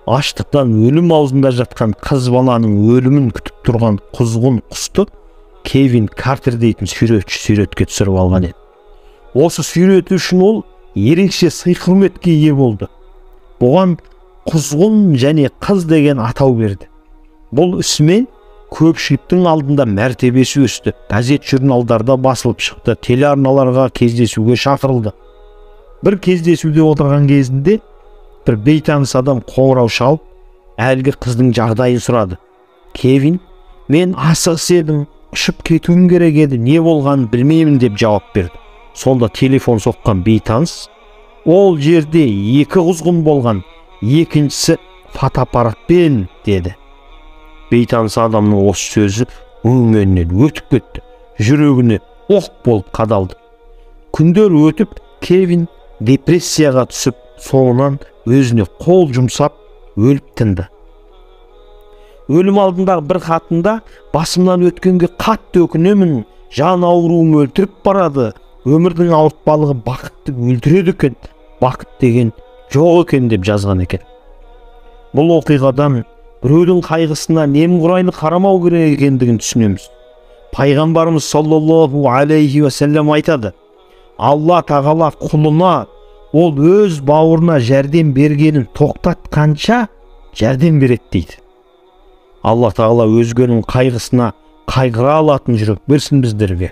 Аштықтан өлім аузында жатқан қыз баланың өлімін күтіп тұрған құзғын құсты Кевин Картер дейтін суретші суретке түсіріп алған еді. Осы суреті үшін ол ерекше сый-құрметке ие болды. Бұған құзғын және қыз деген атау берді. Бұл ісімен көпшіліктің алдында мәртебесі өсті. Газет журналдарда басылып шықты, телеарналарға кездесуге шақырылды. Бір кездесуде отырған кезінде бір бейтаныс адам қоңырау шалып, әлгі қыздың жағдайын сұрады. Кевин, мен асығыс едім, ұшып кетуім керек еді, не болғанын білмеймін деп жауап берді. Сонда телефон соққан бейтаныс, ол жерде екі құзғын болған, екіншісі фотоаппаратпен деді. Бейтаныс адамның осы сөзі өңменінен өтіп кетті, жүрегіне оқ болып қадалды. Күндер өтіп, Кевин депрессияға түсіп, соңынан өзіне қол жұмсап, өліп тынды. Өлім алдындағы бір хатында басымнан өткенге қатты өкінемін, жан ауруым өлтіріп барады, өмірдің ауыртпалығы бақытты өлтіреді екен, бақыт деген жоқ екен деп жазған екен. Бұл оқиғадан біреудің қайғысына немқұрайлы қарамау керек екендігін түсінеміз. Пайғамбарымыз саллаллаху алейхи уассалам айтады, Алла тағала құлына ол өз бауырына жәрдем бергенін тоқтатқанша жәрдем береді дейді. Алла тағала өзгенің қайғысына қайғыра алатын жүрек берсін біздерге.